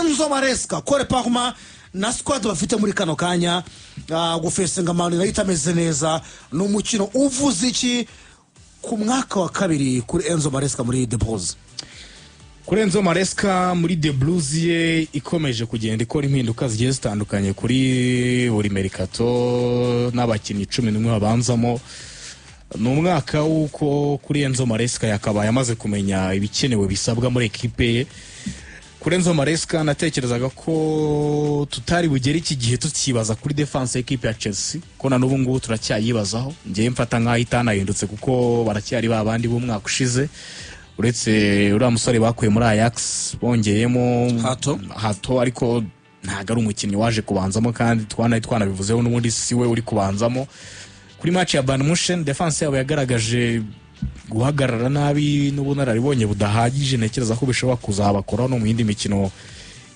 Enzo Maresca, Cole Palmer na squad bafite muri kano kanya, gufacinga Man nayo itameze neza, ni umukino uvuze iki ku mwaka wa kabiri kuri Enzo Maresca muri The Blues? Kuri Enzo Maresca muri The Blues ye, ikomeje kugenda ikora impinduka zigiye zitandukanye kuri buri mercato n'abakinnyi 11 babanzamo, ni umwaka w'uko kuri Enzo Maresca yakabaye amaze kumenya ibikenewe bisabwa muri ekipe ye. Kuri Enzo Maresca, natekerezaga ko tutari bugere iki gihe tukibaza kuri defense y'ekipe ya Chelsea, ko na n'ubu ngubu turacyayibazaho. Ngewe mfata nk'aho itanahindutse, kuko baracyari ba bandi b'umwaka ushize, uretse uriya musore bakuye muri Ajax bongeyemo. Hato. Hato, ariko ntabwo ari umukinnyi waje kubanzamo, kandi twanabivuzeho, n'ubundi si we uri kubanzamo. Kuri match ya Bayern Munchen, defense yabo yagaragaje guhagarara nabi n'ubunararibonye budahagije. Ntekereza ko bishobora kuzabakoraho no mu yindi mikino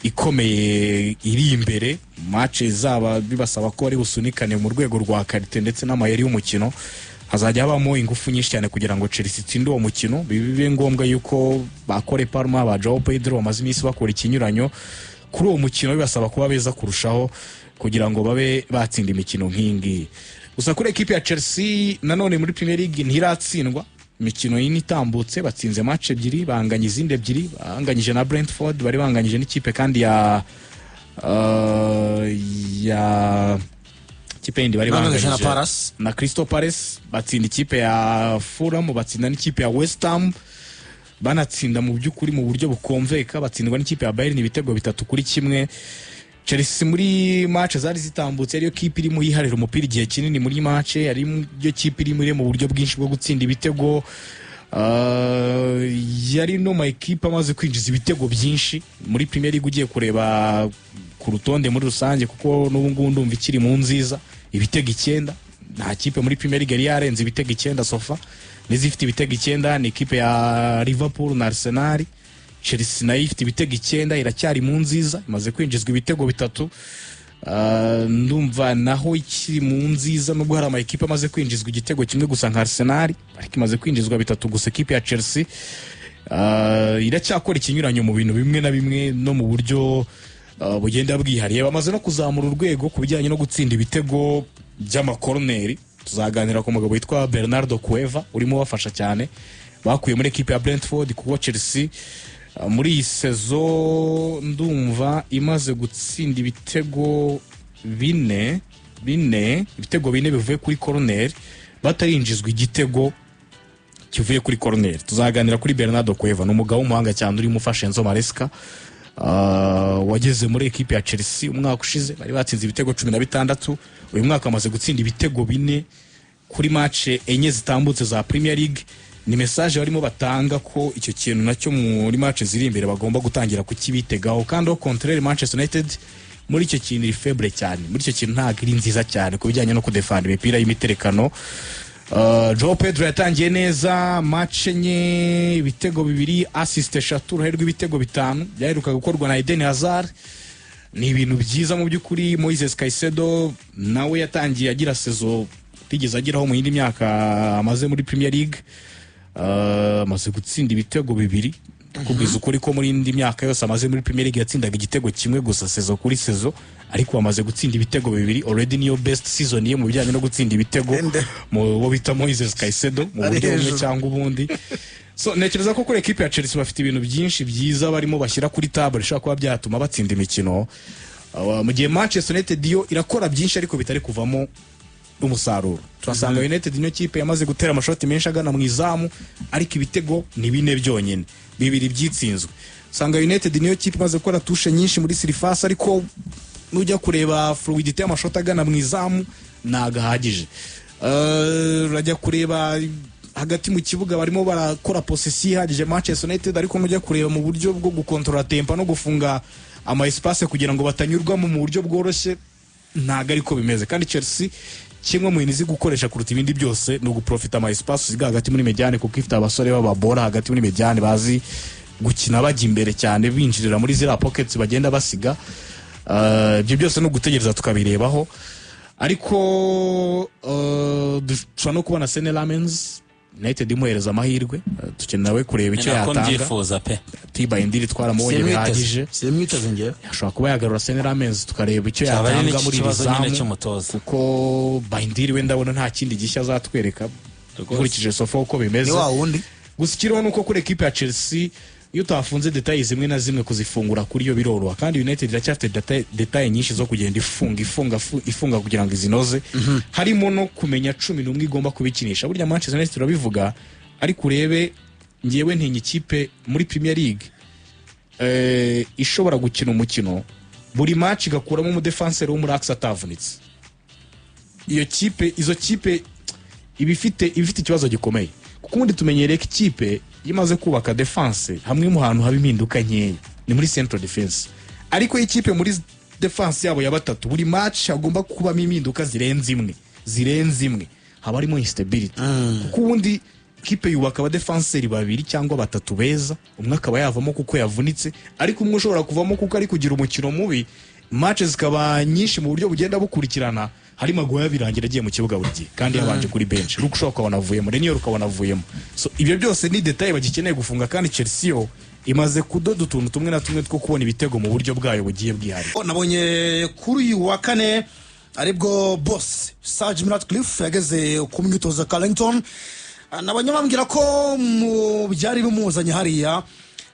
ikomeye iri imbere, match zaba bibasaba ko bari busunikane mu rwego rwa qualité ndetse n'amayeri y'umukino. Hazajya habamo ingufu nyinshi cyane kugira ngo Chelsea itsinde uwo mukino, bibe ngombwa yuko ba Cole Palmer, ba Joao Pedro bamaze iminsi bakora ikinyuranyo kuri uwo mukino, bibasaba kuba beza kurushaho kugira ngo babe batsinda imikino nk'iyi ngiyi. Gusa kuri ekipi ya Chelsea nanone, muri Premier League ntiratsindwa imikino yine itambutse. Batsinze match ebyiri, banganya izindi ebyiri, banganyije na Brentford, bari banganyije n'ikipe kandi ya ikipe yindi bari Banganyije na banganyije Palace. Na Crystal Palace, batsinda ikipe ya Fulham, batsinda n'ikipe ya West Ham, banatsinda mu by'ukuri mu buryo bukonveka. Batsindwa n'ikipe ya Bayern ibitego 3-1. Chelsea muri match zari zitambutse ariyo kipe irimo yiharira umupira igihe kinini muri match, ari yo kipe irimo iri mu buryo bwinshi bwo gutsinda ibitego. Yari no ma ekipe amaze kwinjiza ibitego byinshi muri Premier League ugiye kureba ku rutonde muri rusange, kuko n'ubu ngubu ndumva ikiri mu nziza, ibitego 9. Nta kipe muri Premier League yari yarenze ibitego 9 so far. N'izifite ibitego 9 ni ikipe ya Liverpool na Arsenal. Chelsea nayo ifite ibitego 9, iracyari mu nziza, imaze kwinjizwa ibitego 3. Ndumva naho ikiri mu nziza, nubwo hari ama ekipe amaze kwinjizwa igitego kimwe gusa nka Arsenal, ariko imaze kwinjizwa 3 gusa ekipe ya Chelsea. Iracyakora ikinyuranyo mu bintu bimwe na bimwe no mu buryo bugenda bwihariye. Bamaze no kuzamura urwego ku bijyanye no gutsinda ibitego by'amakoroneri. Tuzaganira ku mugabo witwa Bernardo Cueva urimo ubafasha cyane, bakuye muri ekipe ya Brentford, kuko Chelsea muri iyi saison ndumva imaze gutsinda ibitego bine, ibitego 4 bivuye kuri koroneri, batarinjizwa igitego kivuye kuri koroneri. Tuzaganira kuri Bernardo Cueva, ni umugabo w'umuhanga cyane urimo ufasha Enzo Maresca, wageze muri ekipe ya Chelsea umwaka ushize bari batsinze ibitego 16. Uyu mwaka amaze gutsinda ibitego 4 kuri match 4 zitambutse za Premier League. Ni message barimo batanga ko icyo kintu nacyo muri match ziri imbere bagomba gutangira kukibitegaho. Kandi au contraire, Manchester United muri icyo kintu iri faible cyane, muri icyo kintu ntabwo iri nziza cyane ku bijyanye no kudefanda imipira y'imiterekano. Joao Pedro yatangiye neza, match 4, ibitego 2, assist 3, uruhare rw'ibitego 5 byaheruka gukorwa na Eden Hazard. Ni ibintu byiza mu by'ukuri. Moises Caicedo nawe yatangiye agira saison atigeze ageraho mu yindi myaka amaze muri Premier League. Amaze gutsinda ibitego 2. Kubwiza ukuri ko muri indi myaka yose amaze muri Premier League yatsindaga igitego kimwe gusa saison kuri saison, ariko amaze gutsinda ibitego 2 already. Niyo best season ye mu bijyanye no gutsinda ibitego Ende. mu bo bita Moises Caicedo mu Ari buryo bumwe hejuru. cyangwa ubundi. So ntekereza ko kuri ekipe ya Chelsea bafite ibintu byinshi byiza barimo bashyira kuri table bishobora kuba byatuma batsinda imikino, mu gihe Manchester United yo irakora byinshi ariko bitari kuvamo umusaruro. Turasanga United niyo kipe yamaze gutera amashoti menshi agana mu izamu, ariko ibitego ni 4 byonyine, 2 byitsinzwe. Usanga United niyo kipe imaze gukora touche nyinshi muri surface, ariko nujya kureba fluidité y'amashoti agana mu izamu ntabwo ahagije. Urajya kureba hagati mu kibuga, barimo barakora possession ihagije Manchester United, ariko nujya kureba mu buryo bwo gukontorora tempo no gufunga ama espace kugira ngo batanyurwamo mu buryo bworoshye, ntabwo ariko bimeze. Kandi Chelsea, kimwe mu bintu izi gukoresha kuruta ibindi byose ni uguprofita ama espace usiga hagati muri médiane, kuko ifite abasore b'ababora hagati muri médiane bazi gukina bajya imbere cyane, binjirira muri ziriya pockets bagenda basiga. Ibyo byose ni ugutegereza tukabirebaho. Ariko dushobora no kubona Senne Lammens United imuhereza amahirwe. Dukeneye nawe kureba icyo Ni nako yatanga. Mbyifuza pe. Tibayindiri twaramubonye bihagije. Simwiteze ngewe. Ashobora kuba yagarura Senne Lammens, tukareba icyo Cyaba ari yatanga n'iki muri iri kibazo nyine zamu, cy'umutoza. kuko Bayindiri we ndabona nta kindi gishya azatwereka nkurikije so far uko bimeze. Ni wa wundi. Gusa ikiriho ni uko kuri ekipe ya Chelsea, iyo utafunze détails zimwe na zimwe, kuzifungura kuri yo biroroha, kandi United iracyafite détails nyinshi zo kugenda ifunga, ifunga, ifunga kugira ngo izinoze, harimo no kumenya 11 igomba kubikinisha. Burya Manchester United turabivuga, ariko urebe, ngewe ntinya ikipe muri Premier League ishobora gukina umukino buri match igakuramo umudefanseri wo muri axe atavunitse. Iyo kipe, izo kipe iba ifite ikibazo gikomeye, kuko ubundi tumenyereye ko ikipe iyo imaze kubaka defense, hamwe mu hantu haba impinduka nkeya ni muri central defense. Ariko iyo ikipe muri defense yabo ya batatu buri match hagomba kubamo impinduka zirenze imwe, zirenze imwe, haba harimo instability, kuko ubundi ikipe yubaka abadefanseri babiri cyangwa batatu beza, umwe akaba yavamo kuko yavunitse, ariko umwe ushobora kuvamo kuko ari kugira umukino mubi, match zikaba nyinshi mu buryo bugenda bukurikirana, harimo Maguire birangira agiye mu kibuga buri gihe kandi yabanje kuri bench, Luke Shaw ukabona avuyemo, Renier ukabona avuyemo. So ibyo byose ni détails bagikeneye gufunga, kandi Chelsea yo imaze kudoda utuntu tumwe na tumwe two kubona ibitego mu buryo bwayo bugiye bwihariye. Nabonye kuri uyu wa kane aribwo boss Sir Jim Ratcliffe yageze ku myitozo Carrington. Nabonye bambwira ko mu byari bimuzanye hariya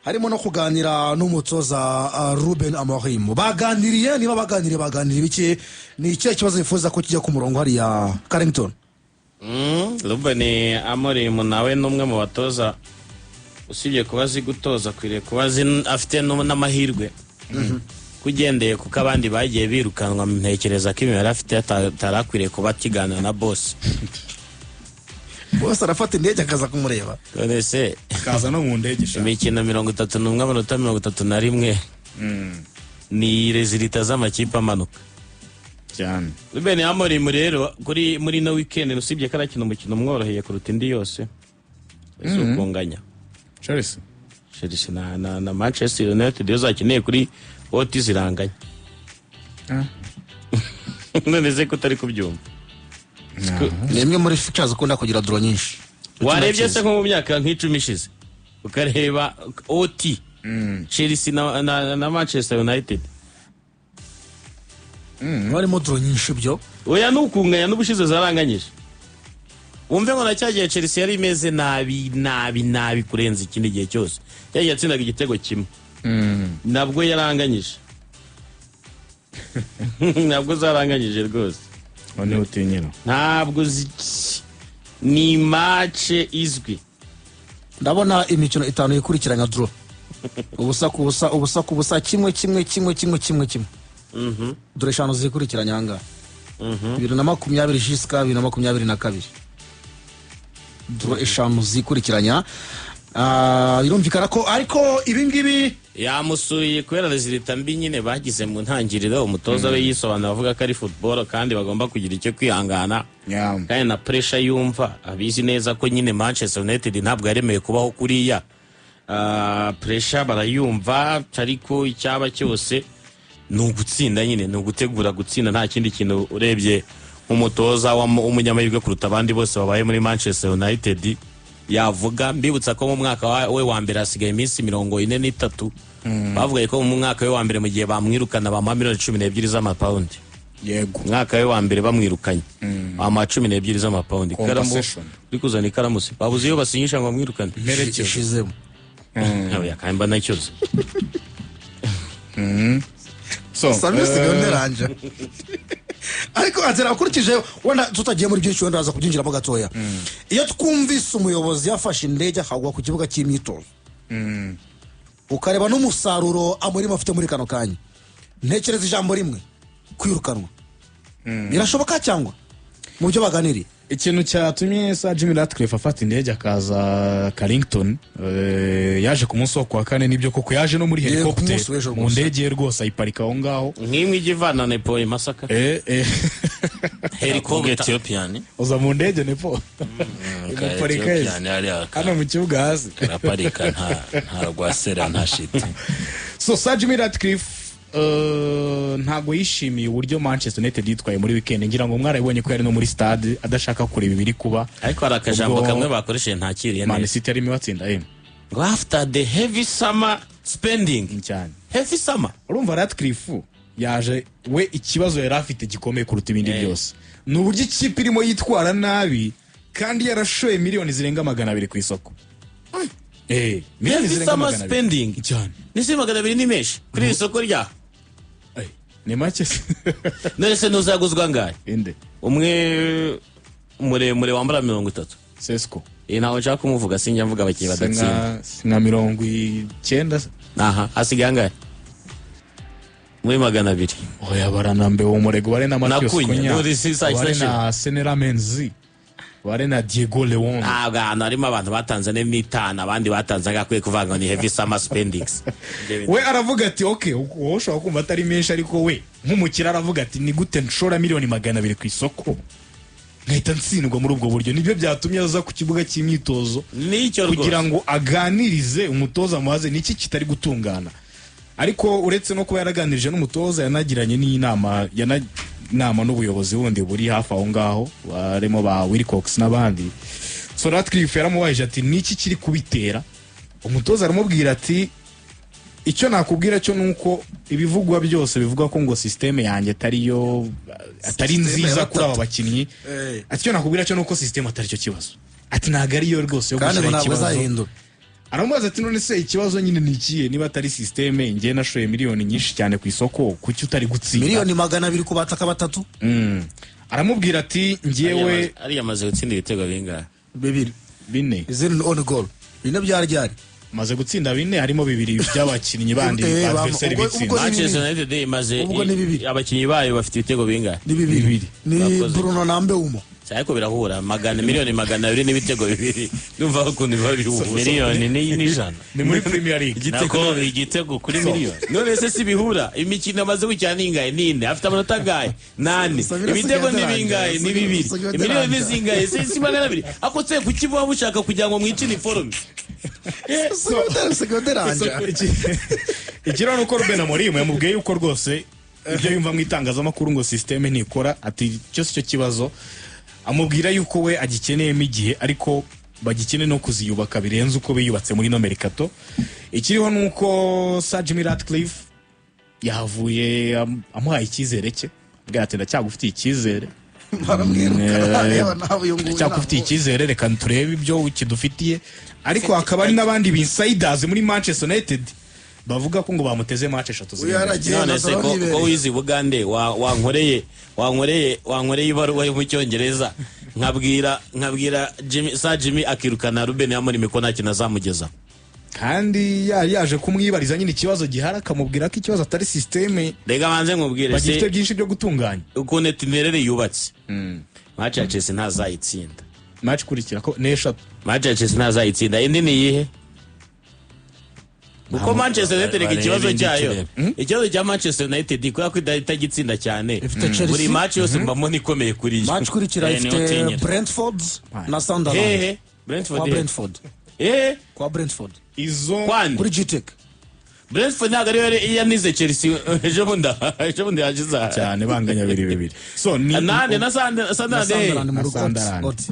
harimo no kuganira n'umutoza Ruben Amorim. Baganiriye, niba baganiriye, baganiriye biki? Ni ikihe kibazo bifuza ko kijya ku murongo hariya Carrington? Ruben Amorim nawe ni umwe mu batoza, usibye kuba azi gutoza, akwiriye kuba azi afite n'amahirwe kugendeye, kuko abandi bagiye birukanwa, ntekereza ko imibare afite atari akwiriye kuba akiganira na boss. Bose arafata indege akaza kumureba. None se Kaza no mu ndege sha. Imikino 31, amanota 31, ni résultats z'amakipe amanuka. Cyane. Ruben Amorim rero kuri muri no weekend, usibye ko arakina umukino umworoheye kuruta indi yose, ese ukunganya Chelsea. Chelsea na Manchester United iyo zakeneye kuri OT ziranganya. None se ko utari kubyumva? Ni imwe muri fixtures ukunda kugira draw nyinshi. Warebye se nko mu myaka nk'10 ishize, ukareba OT Chelsea na Manchester United? Harimo draw nyinshi byo. Oya, nukunganya, n'ubushize zaranganyije. Wumve ngo na cya gihe Chelsea yari imeze nabi nabi nabi kurenza ikindi gihe cyose, cya gihe yatsindaga igitego kimwe, nabwo yaranganyije, nabwo zaranganyije rwose. Noneho utinyira. Ntabwo ni match izwi. Ndabona imikino itanu yikurikiranya draw, ubusa ku busa, ubusa ku busa, kimwe kimwe, kimwe kimwe, kimwe kimwe. Dore eshanu zikurikiranya ahangaha, 2020 jusqu'à 2022, draw eshanu zikurikiranya. Birumvikana ko ariko ibi ngibi Yamusuye kubera résultats mbi nyine bagize mu ntangiriro. Umutoza we yisobanura avuga ko ari football kandi bagomba kugira icyo kwihangana, kandi na pressure yumva abizi neza ko nyine Manchester United ntabwo yaremeye kubaho kuriya. Pressure barayumva, ariko icyaba cyose ni ugutsinda nyine, ni ugutegura gutsinda, nta kindi kintu. Urebye nk'umutoza w'umunyamahirwe kuruta abandi bose babaye muri Manchester United yavuga, mbibutsa ko mu mwaka we wa mbere hasigaye iminsi 43, bavuga ko mu mwaka we wa mbere mu gihe bamwirukana bamuha miliyoni 12 z'amapawundi. Umwaka we wa mbere bamwirukanye bamuha 12 z'amapawundi. Ikaramu Compensation. Uri kuzana ikaramu se? Babuze iyo basinyisha ngo bamwirukane. Mperekezo. Ishizemo. Oya, kandi mba nacyoze. So Sami usigaye unteranja, ariko atera ukurikije, wenda tutagiye muri byinshi, wenda waza kubyinjiramo gatoya. Iyo twumvise umuyobozi yafashe indege akagwa ku kibuga cy'imyitozo, ukareba n'umusaruro Amorim afite muri kano kanya, ntekereza ijambo rimwe: kwirukanwa birashoboka cyangwa mu byo baganiriye? Ikintu cyatumye Sir Jimmy Ratcliffe afata indege akaza Carrington, yaje ku munsi wo kuwa kane, nibyo koko yaje no muri Yego, ku helicopter, munsi w'ejo mu rwose. ndege ye rwose ayiparika aho ngaho. Nk'imwe ijya ivana Nepo i Masaka. Helicopter. Ethiopian. Uza mu ndege Nepo imuparika yese Ethiopian hariya hano mu kibuga hasi. Karaparika, nta rwasera, nta shiti. So Sir Jimmy Ratcliffe Ntabwo yishimiye uburyo Manchester United yitwaye muri weekend. Ngira ngo mwarabibonye ko yari no muri stade adashaka kureba ibiri kuba. Ariko hari akajambo Ubwo kamwe bakoresheje ntakiriye Man neza. City yarimo ibatsinda emwe. Ngo "after the heavy summer spending". Cyane. Heavy summer. Urumva Ratcliffe yaje, we ikibazo yari afite gikomeye kuruta ibindi byose ni uburyo ikipe irimo yitwara nabi kandi yarashoye miliyoni zirenga 200 ku isoko. Miliyoni Heavy zirenga summer 200. spending. Cyane. Nise 200 ni menshi kuri iri soko rya Ni make se? None se ntuzaguzwa angahe? Inde? Umwe muremure wambara 30. Sesko? Ntawe nshaka kumuvuga, sinjya mvuga abakinnyi badatsinda. Si nka 90 se? Aha hasigaye angahe muri 200? Oya, baranambe uwo murego, bare na Matheus Nakunya, Cunha, nuri si saa bare sita. na Senera Menzi, bare na Diego Leon. Ntabwo ahantu harimo abantu batanze ane n'itanu, abandi batanze agakwiye kuvuga ngo ni heavy summer spendings. We aravuga ati ok, wowe ushobora kumva atari menshi, ariko we nk'umukire aravuga ati ni gute nshora miliyoni 200 ku isoko nkahita ntsindwa muri ubwo buryo? Nibyo byatumye aza ku kibuga cy'imyitozo nicyo kugira rwose ngo aganirize umutoza, amubaze niki kitari gutungana. Ariko uretse no kuba yaraganirije n'umutoza, yanagiranye n'inama inama n'ubuyobozi bundi buri hafi aho ngaho, barimo ba Wilcox n'abandi. So Ratcliffe yaramubajije ati niki kiri kubitera? Umutoza aramubwira ati icyo nakubwira cyo nuko ibivugwa byose bivuga ko ngo système yanjye atariyo, atari Système nziza ya kuri aba bakinnyi. Ati icyo nakubwira cyo nuko système atari cyo kibazo, ati ntabwo ariyo rwose yo Kandi ngo gushyiraho ntabwo ikibazo. azayihindura. Aramubaza ati none se ikibazo nyine ni ikihe niba atari système? Njye nashoye miliyoni nyinshi cyane ku isoko, kuki utari gutsinda? Miliyoni 200 ku bataka batatu. Aramubwira ati njyewe Ariya amaze gutsinda ibitego bingahe? Bibiri. Bine. Izindi ni own goal. Bine byari ryari? Maze gutsinda bine, harimo bibiri by'abakinnyi bandi ba adversaire bitsinda. Ubwo ni Manchester bibiri. United imaze Ubwo ni bibiri. Abakinnyi bayo bafite ibitego bingahe? Ni bibiri. Bibiri. Ni Bakoze. Bruno na Mbeumo. Ariko birahura, magana miliyoni 200 n'ibitego bibiri, ndumva ukuntu biba bihura. Miliyoni n'ijana. Ni muri Premier League. Nako igitego kuri miliyoni. None se si bihura? Imikino amaze gukina ni ingahe? Ni ine. Afite amanota angahe? Nane. Sabira Ibitego ni sigaye bingahe? Ni ataranga. bibiri. Sigaye Miliyoni ataranga. ni zingahe? Si 200? Ako se kuki muba mushaka kugira ngo mwicine iforome? Segonderanja. Ikiriho ni uko Ruben Amorim yamubwiye yuko rwose ibyo yumva mu itangazamakuru ngo système ntikora, ati icyo si cyo kibazo. Amubwira yuko we agikeneyemo igihe, ariko bagikeneye no kuziyubaka birenze uko biyubatse muri ino mercato. Ikiriho ni uko Sir Jimmy Ratcliffe yahavuye amuhaye icyizere cye, abwira ati ndacyagufitiye icyizere. Baramwirukana, reba nawe uyu nguyu. Ndacyagufitiye icyizere, reka turebe ibyo kidufitiye. Ariko hakaba hari n'abandi insiders muri Manchester United bavuga ko ngo bamuteze match eshatu ziri Uyu imbere. yaragenda. None se ko wize i Bugande, wankoreye ibaruwa yo mu Cyongereza, nkabwira Jimmy, Sir Jimmy akirukana Ruben Amorim ko nta kintu azamugezaho? Kandi yari yaje kumwibariza nyine ikibazo gihari, akamubwira ko ikibazo atari système, Reka banze nkubwire bagifite se byinshi byo gutunganya. Ukuntu itinerary yubatse, match ya Chelsea ntazayitsinda. Match ikurikira ko ni eshatu. Match ya Chelsea ntazayitsinda. Indi ni iyihe? Kuko Manchester United reka Barebe ikibazo indi cyayo, turebe. ikibazo cya Manchester United, kubera ko itagitsinda cyane, Ifite Chelsea. buri match yose mbamo ikomeye kuri yo. Match ikurikira Niwe ifite utinyira. Brentford na Sunderland. Hehe? Brentford? Kwa Hehe? Brentford. Hehe? Kwa Brentford. Izo Kwande? Kuri Gtech. Brentford ntabwo ariyo yanize Chelsea ejo bundi hashize aha? Cyane, banganya 2-2. So ni Nande na Na Sunderland hehe? Sunderland mu Na rugo. Sunderland. Oti.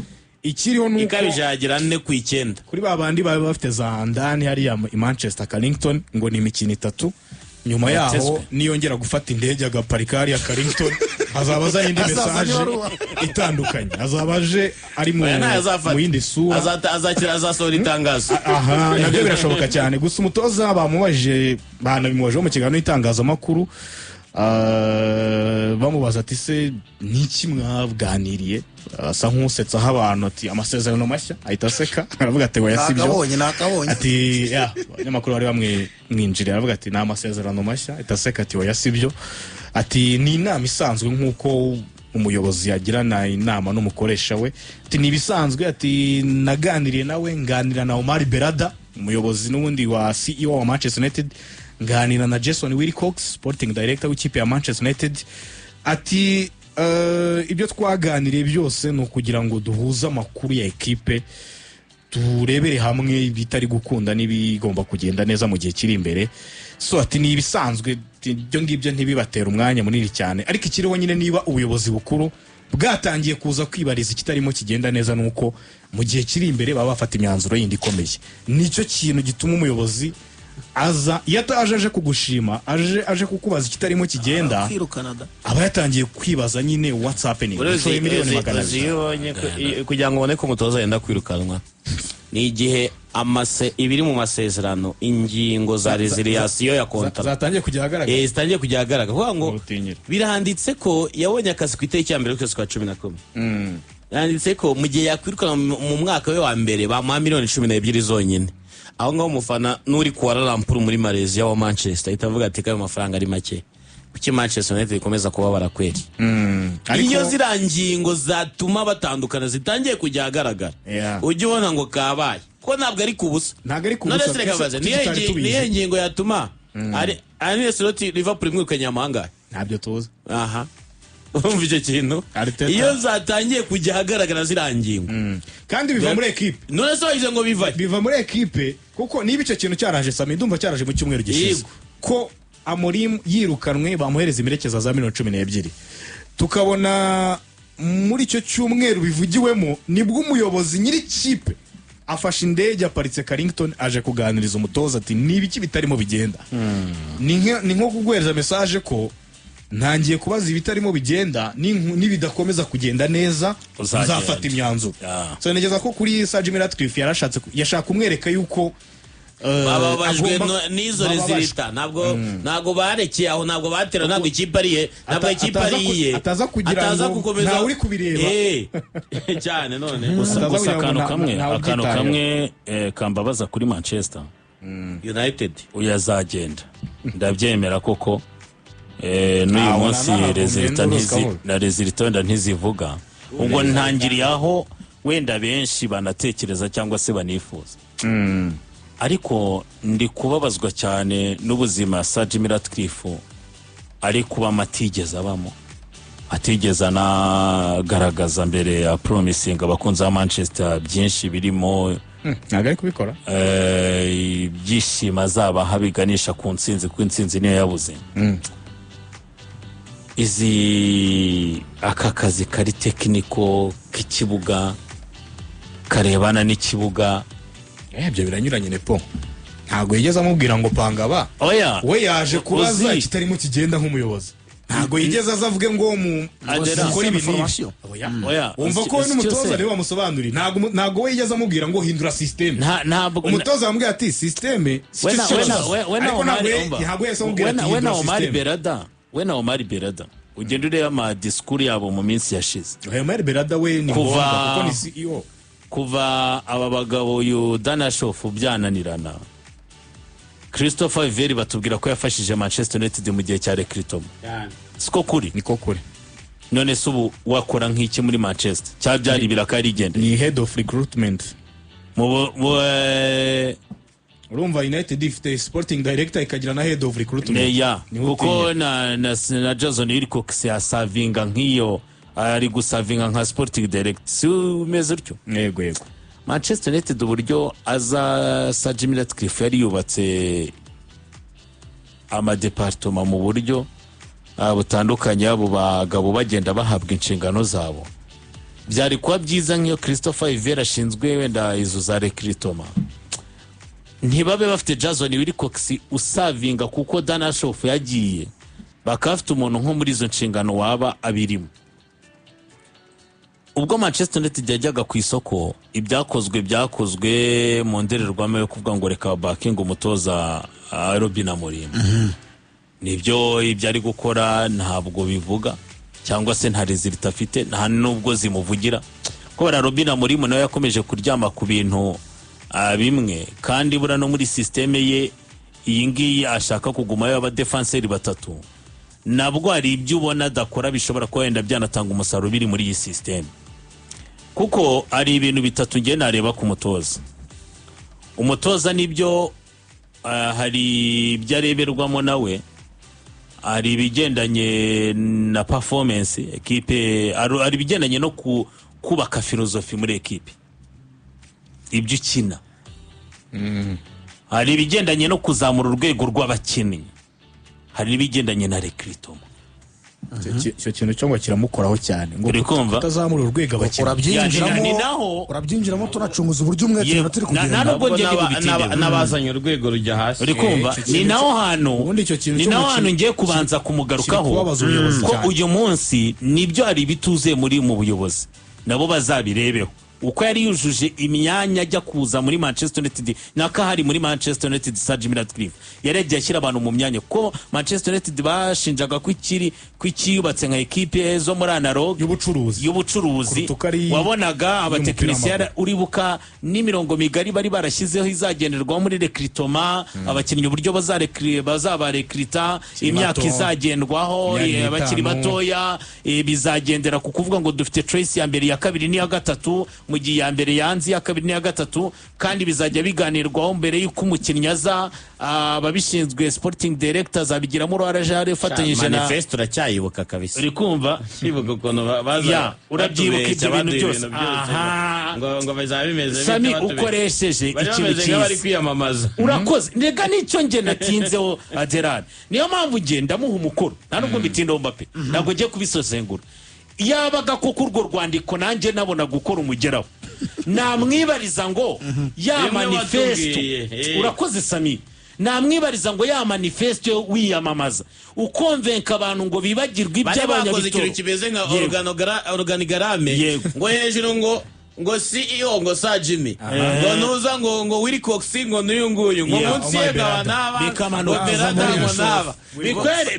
Ikiriho ni uko Ikabije yagira 4 ku 9. Kuri ba bandi baba bafite za ndani hariya i Manchester, Carrington, ngo ni imikino itatu nyuma yaho Batezwe. niyongera gufata indege agaparika hariya Carrington, azaba azanye indi Azazanye message ibaruwa. itandukanye, azaba aje ari mu Oya, ntayo azafata. mu yindi sura. Azakira, azasohora itangazo. Aha nabyo birashoboka cyane. Gusa umutoza bamubajije, banabimubajeho mu kiganiro n'itangazamakuru, bamubaza ati se niki mwaganiriye? Asa nk'usetsaho abantu ati amasezerano mashya, ahita aseka aravuga ati oya, sibyo. Nakabonye, nakabonye. Ati ya abanyamakuru bari bamwe mwinjiriye, aravuga ati ni amasezerano mashya, ahita aseka ati oya, sibyo, ati ni inama isanzwe nk'uko umuyobozi yagirana inama n'umukoresha we, ati ni ibisanzwe, ati naganiriye nawe, nganira na Omar Berada, umuyobozi n'ubundi wa CEO wa Manchester United, nganira na Jason Wilcox, sporting director w'ikipe ya Manchester United, ati ibyo twaganiriye byose ni ukugira ngo duhuze amakuru ya ekipe, turebere hamwe ibitari gukunda n'ibigomba kugenda neza mu gihe kiri imbere. So ati ni ibisanzwe. City, ibyo ngibyo ntibibatera umwanya munini cyane. Ariko ikiriho nyine, niba ubuyobozi bukuru bwatangiye kuza kwibariza ikitarimo kigenda neza, nuko mu gihe kiri imbere baba bafata imyanzuro yindi ikomeye. Nicyo kintu gituma umuyobozi aza. Iyo ataje aje kugushima, aje kukubaza ikitarimo kigenda, kwirukana da. Aba yatangiye kwibaza nyine what's happening. Ushoye miliyoni magana Uzi abiri iyo ubonye kugira ngo ubone ko umutoza yenda kwirukanwa, ni igihe amase ibiri mu masezerano, ingingo za résiliation ya contrat zatangiye kujya ahagaragara. Zitangiye kujya ahagaragara, kuvuga ngo Nutinyira. biranditse ko yabonye akazi ku itariki ya 1 y'ukwezi kwa 11, yanditse ko mu gihe yakwirukanwa mu mwaka we wa mbere bamuha miliyoni 12 zonyine. Aho ngaho umufana n'uri Kuala Lumpur muri Malaysia wa Manchester ahita avuga ati: "Ko ayo mafaranga ari make, kuki Manchester United ikomeza kubabara kweri?" Ariko Iyo ziriya ngingo zatuma batandukana zitangiye kujya ahagaragara, ujye ubona ngo kabaye, ko ntabwo ari ku busa. Ntabwo ari ku None busa, se reka twese mbaze, kuki niyo tutari tubizi? Niyo ngingo yatuma ari Arne Slot, Liverpool imwirukanye amahanga? Ntabyo tuzi. Aha urumva icyo kintu, Arteta. iyo zatangiye kujya ahagaragara ziriya ngingo, Kandi biva muri ekipe. None se wagize ngo bivaye? Biva muri ekipe, kuko niba icyo kintu cyaraje, Sami, ndumva cyaraje mu cyumweru gishize, ko Amorim yirukanwe bamuhereza imperekeza za miliyoni 12, tukabona muri icyo cyumweru bivugiwemo, nibwo umuyobozi nyiri kipe afashe indege, aparitse Carrington, aje kuganiriza umutoza ati: "Ni ibiki bitarimo bigenda?" Ni nko kuguhereza message ko ntangiye kubaza ibitarimo bigenda, nibidakomeza kugenda neza Uzagenda. nzafata imyanzuro. Yeah. So ntekereza ko kuri Sir Jim Ratcliffe yarashatse yashaka kumwereka yuko Bababajwe n'izo bababajwe. résultats. Ntabwo barekeye aho, ntabwo batera, ntabwo ikipe ari iye, ntabwo ikipe ari iye. Ataza kugira Ataza ngo gukomeza ntawe uri kubireba. Cyane none. Gusa Ataza gusa kugira ngo akantu kamwe ntawe akantu ubyitayeho. kamwe kambabaza kuri Manchester United. Uyu azagenda, ndabyemera koko. N'uyu Ah, munsi ubona résultats ntabwo ntizi ugenda na résultats wenda ntizivuga. Ubwo ntangiriye aho wenda benshi banatekereza cyangwa se banifuza, ariko ndi kubabazwa cyane n'ubuzima Sir Jim Ratcliffe ari kubamo, atigeze abamo, atigeze anagaragaza mbere ya promising abakunzi ba Manchester byinshi birimo Ntabwo ari kubikora. Ibyishimo azabaha biganisha ku ntsinzi, kuko intsinzi niyo yabuze. Izi aka kazi kari technical k'ikibuga, karebana n'ikibuga. Ibyo biranyuranye, nepo ntabwo yigeze amubwira ngo panga ba. Oya. We yaje kubaza Uzi- ikitarimo kigenda nk'umuyobozi, ntabwo yigeze aza avuge ngo mu Adera. mukore ibi n'ibi. Formation. Oya. Oya. Wumva ko we Uzi- n'umutoza cyose- niwe wamusobanuriye. Ntabwo we yigeze amubwira ngo hindura système. Ntabwo Umutoza yamubwiye ati système si we cyo na we na kibazo, we na ariko Omar ntabwo umva. ntabwo yahise amubwira We ati we na hindura Omar système. Berada, we na Omar Berada, ugenda ureba ama discours yabo mu minsi yashize. Oya, Omar Berada we ni ngombwa kuko ni CEO. Kuva aba bagabo, uyu Dan Ashworth byananirana, Christopher Vivell batubwira ko yafashije Manchester United mu gihe cya recruitment, siko kuri? Niko kuri. None se ubu wakora nk'iki muri Manchester cyaba byari ibiraka yarigendeye? Ni head of recruitment. Mu Urumva United ifite sporting director, ikagira na head of recruitment. Ya. Niwe Kuko utinya. na Jason Wilcox yasavinga nk'iyo, ari gusavinga nka sporting director, si umeze utyo? Yego. Manchester United, uburyo aza Sir Jim Ratcliffe yari yubatse ama départements mu buryo butandukanye, abo bagabo bagenda bahabwa inshingano zabo, byari kuba byiza nk'iyo Christopher Vivell ashinzwe wenda izo za recruitment, ntibabe bafite Jason Wilcox usavinga kuko Dan Ashworth yagiye, bakaba bafite umuntu nko muri izo nshingano waba abirimo. Ubwo Manchester United yajyaga ku isoko, ibyakozwe byakozwe mu ndorerwamo yo kuvuga ngo reka bakinga umutoza Ruben Amorim. Nibyo, ibyo ari gukora ntabwo bivuga cyangwa se nta résultats afite, nta nubwo zimuvugira, kubera Ruben Amorim nawe yakomeje kuryama ku bintu bimwe, kandi buriya no muri système ye iyi ngiyi ashaka kugumayo abadefanseri batatu, nabwo hari ibyo ubona adakora bishobora kuba wenda byanatanga umusaruro biri muri iyi système. Kuko hari ibintu bitatu ngiye nareba ku mutoza. Umutoza nibyo, hari ibyo areberwamo nawe, hari ibigendanye na performance ekipe, hari ibigendanye no kubaka philosophie muri ekipe, ibyo ukina, hari ibigendanye no kuzamura urwego rw'abakinnyi. Hari n'ibigendanye na recruitment. Icyo kintu cyo ngo kiramukoraho cyane, ngo Uri kumva? kutazamura urwego abakinnyi. Urabyinjiramo. Ni naho- Urabyinjiramo, tunacunguza uburyo umwete Yego, iminota iri kugenda. nubwo Ahubwo njye ndi bubitindemo. N'abazanye urwego rujya hasi. Uri kumva? Icyo Ni kintu naho hantu, ubundi icyo kintu ni cyo naho mu hantu ngiye kubanza kumugarukaho, kiri kubabaza ubuyobozi ko cyane. uyu munsi nibyo hari ibituzuye muri mu buyobozi, nabo bazabirebeho. Uko yari yujuje imyanya ajya kuza muri Manchester United, nako hari muri Manchester United, Sir Jim Ratcliffe yari yagiye ashyira abantu mu myanya, kuko Manchester United bashinjaga ko ikiri ko ikiyubatse nka ekipe zo muri analogue y'ubucuruzi. Y'ubucuruzi. Kuruta uko ari Wabonaga abatekinisiye, y'umupira. uribuka n'imirongo migari bari barashyizeho izagenderwaho muri recruitment, abakinnyi uburyo bazabarekrita, Bakiri imyaka bato. izagendwaho, Imyaka abakiri itanu. batoya, bizagendera ku kuvuga ngo dufite choice ya mbere, iya kabiri n'iya gatatu, mu gihe iya mbere yanze, iya kabiri n'iya gatatu, kandi bizajya biganirwaho mbere y'uko umukinnyi aza. Ababishinzwe, sporting director azabigiramo uruhare, aje ufatanyije na Manifeste uracyayibuka kabisa? Uri kumva? Uribuka ukuntu baza Ya, urabyibuka batubeshya, ibyo bintu baduha byose. ibintu byose, Aha. ngo bizaba bimeze Sami, bite, batubeshya. ukoresheje Bari ikintu bameze nk'abari cyiza. kwiyamamaza. Urakoze. Ndega nicyo nge natinzeho, Aderari. Niyo mpamvu nge ndamuha umukoro, nta nubwo mbitindaho Mbappe, ntabwo ngiye kubisesengura. Yabaga koko urwo rwandiko nanjye nabona gukora umugeraho, namwibariza ngo ya Bimwe manifesto watubwiye, eh. Urakoze, Sami. Namwibariza ngo ya manifesto wiyamamaza, ukonvenka abantu ngo bibagirwe Bari bakoze iby'abanyabitoro. ikintu kimeze nka Yego. organigramme, Yego. ngo hejuru ngo CEO ngo Sir Jimmy, ngo nuza ngo Wilcox, ngo n'uyu nguyu, ngo Yego. munsi ye Omar ngo Berrada. n'aba, ngo Bikamanuka. Berrada, ngo n'aba.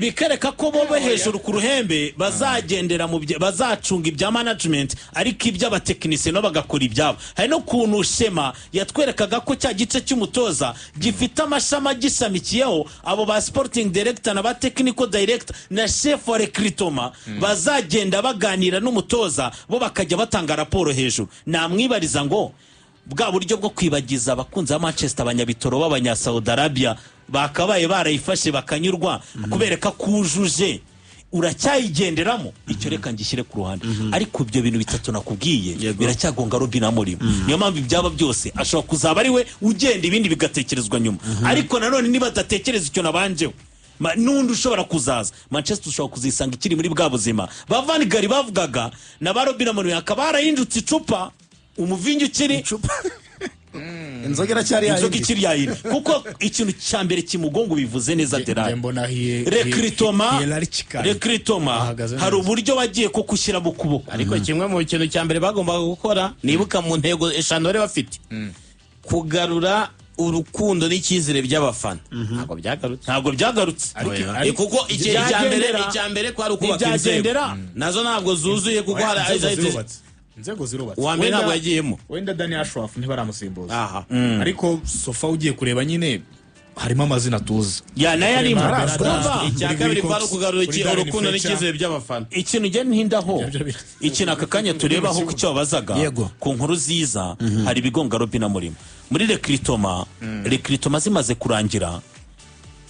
Bikereka ko bobo hejuru ku ruhembe bazagendera mu bazacunga ibya management, ariko iby'abatekinisiye nabo bagakora ibyabo. Hari no kuntu shema yatwerekaga ko cya gice cy'umutoza gifite amashami agishamikiyeho, abo ba sporting director na ba technical director na chef wa recruitment bazagenda baganira n'umutoza, bo bakajya batanga raporo hejuru. Namwibariza ngo bwa buryo bwo kwibagiza abakunzi ba Manchester, abanyabitoro b'abanya Saudi Arabia bakabaye barayifashe bakanyurwa, kubereka ko ujuje, uracyayigenderamo? Icyo reka ngishyire ku ruhande. Ariko ibyo bintu bitatu nakubwiye biracyagonga Ruben Amorim. Niyo mpamvu ibyaba byose ashobora kuzaba ari we ugenda, ibindi bigatekerezwa nyuma. Ariko nanone niba adatekereza icyo nabanjeho, n'undi ushobora kuzaza, Manchester ushobora kuzisanga ikiri muri bwa buzima ba Van Gaal bavugaga na ba Ruben Amorim, hakaba harahindutse icupa, umuvinyu ukiri Icupa, inzoga iracyari inzoga yayindi. Ikiri yayindi, kuko ikintu cya mbere kimugongo bivuze neza, Njye Derari, mbona recruitment. hierarchically Recruitment. Ahagaze Hari neza. uburyo bagiye ko kushyira mu kuboko. Ariko kimwe mu kintu cya mbere bagombaga gukora, nibuka mu ntego eshanu bari bafite, kugarura urukundo n'icyizere by'abafana, ntabwo byagarutse. Ntabwo byagarutse. Kuko icya mbere Ntibyagendera. Icya mbere kwari ukubaka inzego, Ntibyagendera. nazo ntabwo zuzuye, kuko hari Inzego zirubatse, inzego zirubatse. Uwa mbere ntabwo yagiyemo. Wenda Dani Ashworth ntibaramusimbuza, Aha. ariko so far ugiye kureba nyine harimo amazina tuzi. Ya, nayo arimo. Arazwi. Urumva? Icya Kuri kabiri Wilcox, kwari ukugarura kuri Darren urukundo Fletcher. n'icyizere by'abafana. Ikintu njye ntindaho, Ibyo ikintu aka kanya turebaho ku cyo wabazaga, Yego. ku nkuru ziza, hari ibigonga Ruben Amorim muri recruitment. Recruitment zimaze kurangira,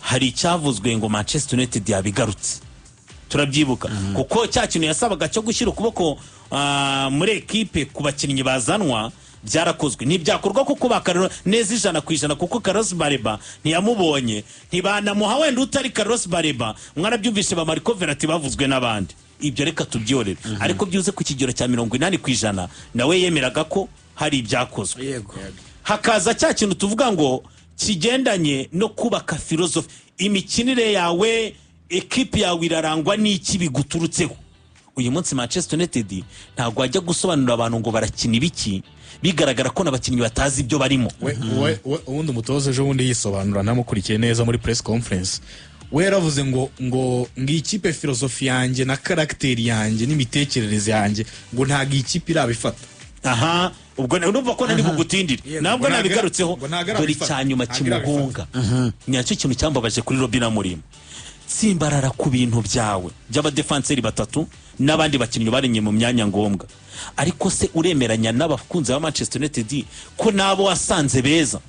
hari icyavuzwe ngo Manchester United yabigarutse, turabyibuka, kuko cya kintu yasabaga cyo gushyira ukuboko muri ekipe ku bakinnyi bazanwa byarakozwe. Ntibyakorwa kuko bakarero neza 100%, kuko Carlos Baleba ntiyamubonye, ntibanamuha wenda utari Carlos Baleba. Mwarabyumvise, ba Marco Verratti bavuzwe n'abandi. Ibyo reka tubyihorere, ariko byuze ku kigero cya 80% nawe yemeraga ko hari ibyakozwe. Hakaza cya kintu tuvuga ngo kigendanye no kubaka filozofi, imikinire yawe, ekipi yawe irarangwa n'iki biguturutseho. Uyu munsi Manchester United ntabwo wajya gusobanurira abantu ngo barakina ibiki, bigaragara ko n'abakinnyi batazi ibyo barimo. We ubundi umutoza ejo bundi yisobanura, namukurikiye neza muri press conference, we yaravuze ngo ikipe, filozofi yanjye na caractère yanjye n'imitekerereze yanjye, ngo ntabwo iyi kipe irabifata. Aha ubwo urumva ko nari bugutindire, ntabwo Ngo nabigarutseho. ngo ntabwo Dore arabifata. icya nyuma Ntabwo kimugonga, nyacyo kintu cyambabaje kuri Ruben Amorim: tsimbarara ku bintu byawe by'abadefanseri batatu n'abandi bakinnyi barenye mu myanya ngombwa, ariko se uremeranya n'abakunzi ba Manchester United ko n'abo wasanze beza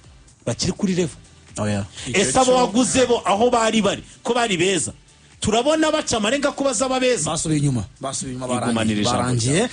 bakiri kuri level? Oya. Ese abo waguze bo aho bari bari ko bari beza, turabona baca amarenga ko bazaba beza? Basubiye inyuma, basubiye inyuma. Igumanira Barangiye, ijambo. barangiye.